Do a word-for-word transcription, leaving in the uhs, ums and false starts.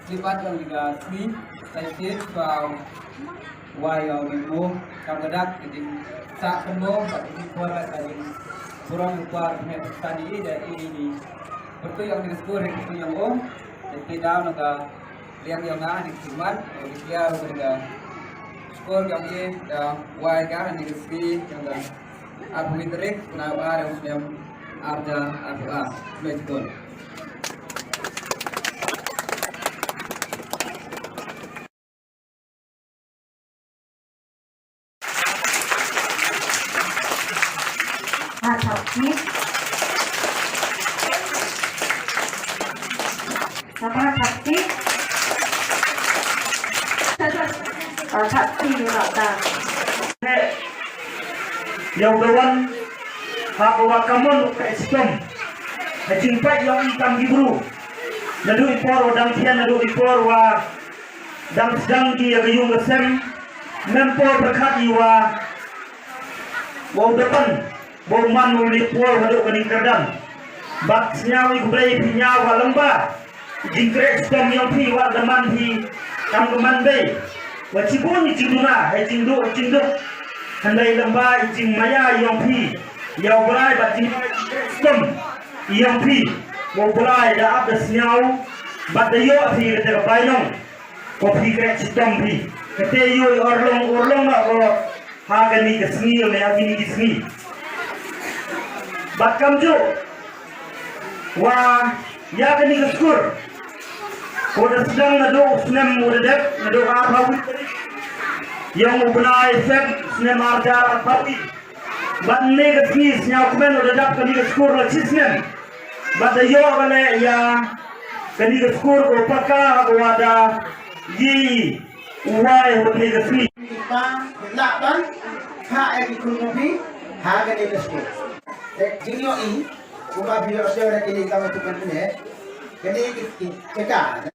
Ki pat ïa ka sngi, sa shisien ba wai ïa u Memo, kam ka dak ka jingsah kynmaw, bad ka jingkwah bad ka jingburom u Bah Mehmet Sani da i ni. Pyrtuit ïa ka skul, pyrtuit ïa u, da ki daw na ka liang ïa nga, ni ki mat, ni ki ïa ka skul ïa i, da wai ka, ni ki sngi, ïa ka. Arphew wei tarik, bnai ar, snem ar hajar arphew ar. Khublei shibun. Ba thap kti. Sngewbha thap kti. Ba thap kti ni ba ta. Ïa u da wan ha ka wa kamon u ka shitom. Ha jingpait ïa i kam ki bru. Naduh i por wa dang thian, naduh i por wa dang sdang ki ïa ka ïung ka sem. Mem por pyrkhat i wa wa u da wan. Ba u man u lip por haduh kane ka kyrdan. Bad sñiaw i khublei phi ñiaw ha lyngba i jingkreh shitom yong phi, wat da man phi kam ka man bei. Wa chibun i jingduna, i jingduk, i jingduk. Hynrei lyngba i jingmaya yong phi ïa u Blai bad jingkreh shitom yong phi, wa u Blai da ap da sñiaw bad da ïoh phi kata ka bainong. Ko phi kreh shitom phi. Kata ïoh i urlong, urlong na ko ha kani ka sngi ne ha kini ki sngi. Bad kamjooh wa ïa kani ka skur, ko da sdang naduh u snem u da dep, naduh arphew wei tarik yong u bnai Feb snem ar hajar arphew wei. Bad ne ka sngi sñiawkmen u da dap kani ka skur la shi snem. Bad da ïoh ka leh ïa kani ka skur ko paka ko wa da yi u wai ha kani ka sngi. Ba lah ban ha e ki khun phi ha kani ka skur. Te jingïohi kumba phi ïoh sha kani ka tu kan ne kani ki ka